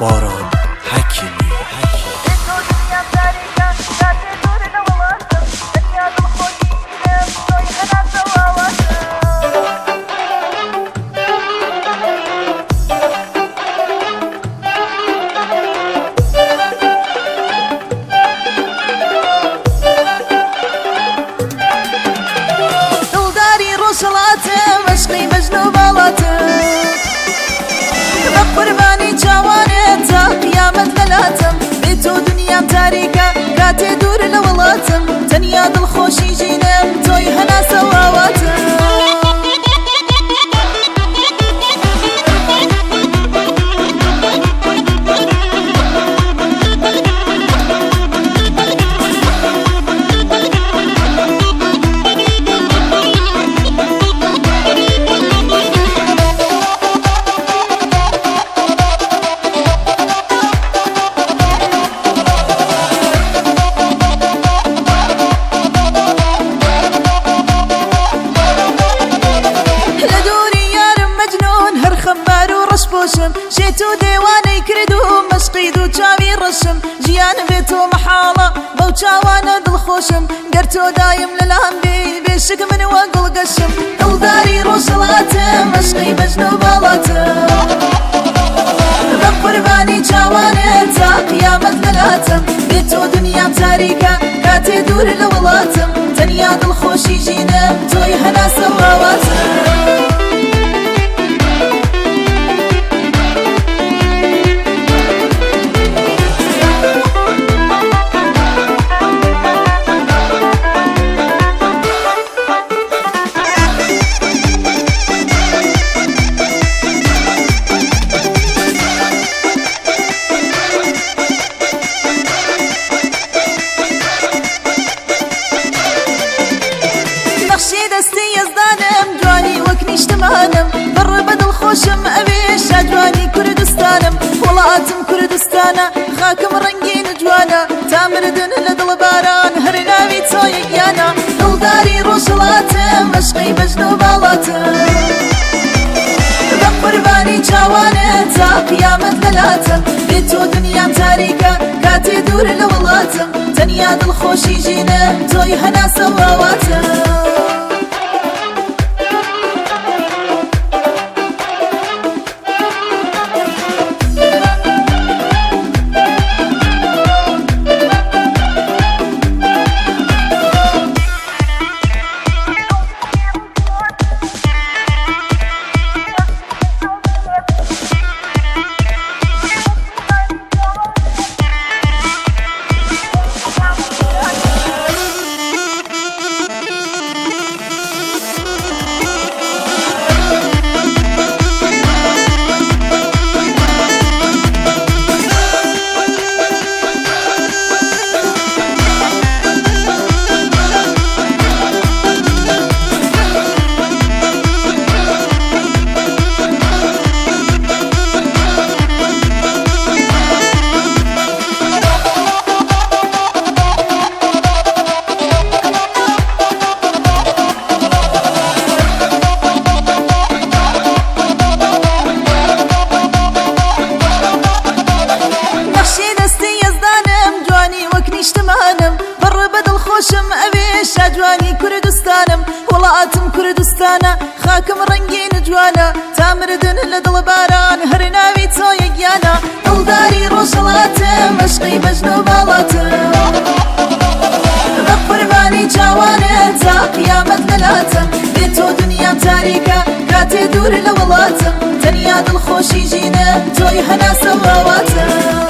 باران حەکیمی. دڵداری ڕۆژهەڵاتم عەشقی مەجنوو باڵاتم بە قوربانی چاوانت تا قیامەت لەلاتم بێ تۆ دنیام تاریکە کاتێ دوور لە وڵاتم تەنیا دڵخۆشی ژینم تۆی هەناسە و ئاواتم. لە دووری یارم مەجنون هەر خەمبار و ڕەش پۆشم شێت و دێوانەی کرد و مەشقی دوو چاوی ڕەشم ژیان بێ تۆ مەحاڵە بەو چاوانە دڵخۆشم گەر تۆ دایم لەلام بی بێشک من وە گوڵ گەشم دڵداری ڕۆژهەڵاتم عەشقی بەژن و باڵاتم بە قوربانی چاوانت تا قیامەت لەلاتم بێ تۆ دنیام تاریکە کاتێ دوور لە وڵاتم تەنیا دڵخۆشی ژینم تۆی هەناسە و ئاواتم. نەخشی دەستی یەزدانم جوانی وەک نیشتمانم بڕ بە دڵخۆشم ئەوێ شاجوانی کوردستانم وڵاتم کوردستانە خاکم ڕەنگین و جوانە تا مردن لە دڵ باران هەر ناوی تۆیە گیانە دڵداری ڕۆژهەڵاتم عەشقی بەژن و باڵاتم بە قوربانی چاوانت تا قیامەت لەلاتم بێ تۆ دنیام تاریکە کاتێ دوور لە وڵاتم تەنیا دڵخۆشی ژینم تۆی هەناسە و ئاواتم. نەخشی دەستی یەزدانم جوانی وەک نیشتمانم پڕ بە دڵخۆشم ئەوێ شاجوانی کوردستانم وڵاتم کوردستانە خاکم ڕەنگین و جوانە تا مردن لە دڵ باران هەر ناوی تۆیە گیانە دڵداری ڕۆژهەڵاتم عەشقی بەژن و باڵاتم بە قوربانی چاوانت تا قیامەت لەلاتم بێ تۆ دنیام تاریکە کاتێ دوور لە وڵاتم تەنیا دڵخۆشی ژینم تۆی هەناسە و ئاواتم.